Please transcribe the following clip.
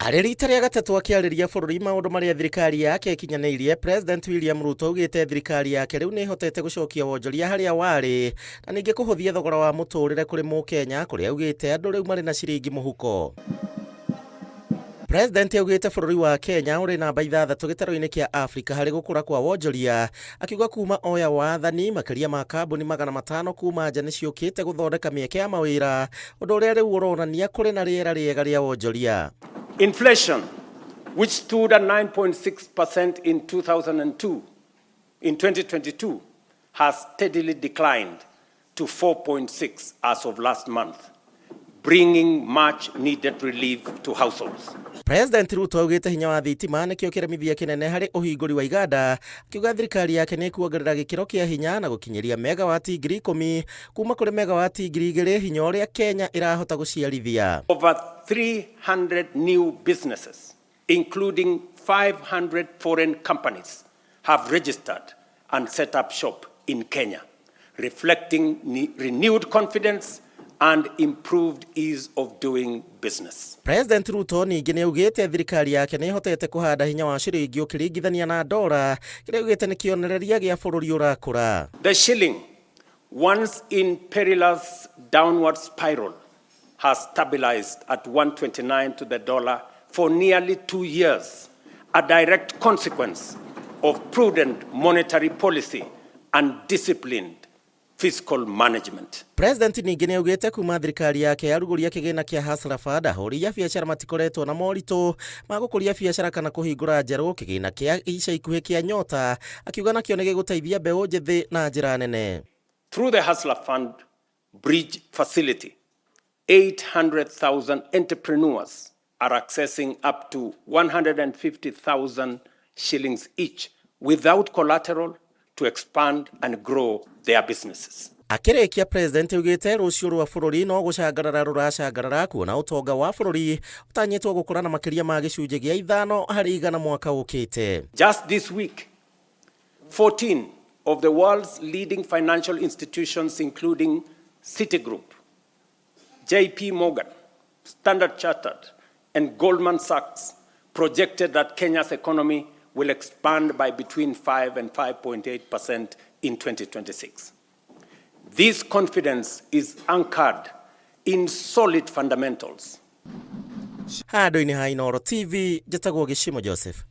Arĩ rita rĩa gatatũ akĩarĩria bũrũri maũndũ marĩa thirikari yake ĩkinyanĩirie, President William Ruto augĩte thirikari yake rĩu nĩ ĩhotete gũcokia wonjoria harĩa warĩ na ningĩ kũhũthia thogora wa mũtũrĩre kũrĩ mũkenya, kũrĩa augĩte andũ rĩu marĩ na ciringi mũhuko. President augĩte bũrũri wa Kenya ũrĩ namba 6 gĩtarũ-inĩ kĩa Afrika harĩ gũkũra kwa wonjoria, akiuga kuma oya wathani makĩria ma kambuni 500 kuma nja nĩciũkĩte gũthondeka mĩeke ya mawĩra, ũndũ ũrĩa rĩu ũronania kũrĩ na rĩera rĩega rĩa wonjoria. Inflation, which stood at 9.6% in 2002, in 2022, has steadily declined to 4.6 as of last month, bringing much needed relief to households. President Ruto augĩte hinya wa thitima nĩkĩo kĩremithia kĩnene harĩ ũhingũri wa iganda, akiuga thirikari yake nĩ ĩkuongerera gĩkĩro kĩa hinya na gũkinyĩria megawati 10,000 kuma kũrĩ megawati 2,000 hinya ũrĩa Kenya ĩrahota gũciarithia. Over 300 new businesses, including 500 foreign companies, have registered and set up shop in Kenya, reflecting renewed confidence and improved ease of doing business. President Ruto ningĩ nĩ augĩte thirikari yake nĩ ĩhotete kũhanda hinya wa ciringi ũkĩringithania na ndora, kĩrĩa augĩte nĩ kĩonereria gĩa bũrũri ũrakũra. The shilling, once in perilous downward spiral, has stabilized at 129 to the dollar for nearly 2 years, a direct consequence of prudent monetary policy and disciplined fiscal management. President ningĩ nĩ augĩte kuma thirikari yake yarugũria kĩgĩna kĩa Hustler Fund, ahũri a biacara matikoretwo na moritũ ma gũkũria biacara kana kũhingũra njerũ. Kĩgĩna kĩa ica ikuhĩ kĩa Nyota, akiuga nakĩo nĩ gĩgũteithia mbeũ njĩthĩ na njĩra nene. Through the Hustler Fund Bridge Facility, 800,000 entrepreneurs are accessing up to 150,000 shillings each without collateral to expand and grow their businesses. Akĩrĩkia, President augĩte rũciũ rwa bũrũri no gũcangarara rũracangarara, kuona ũtonga wa bũrũri ũtanyĩtwo gũkũra na makĩria ma 5% mwaka ũkĩte. Just this week, 14 of the world's leading financial institutions, including Citigroup, JP Morgan, Standard Chartered, and Goldman Sachs, projected that Kenya's economy will expand by between 5 and 5.8% in 2026. This confidence is anchored in solid fundamentals. Handũ-inĩ ha Inooro TV, njĩtagwo Gĩcimo Joseph.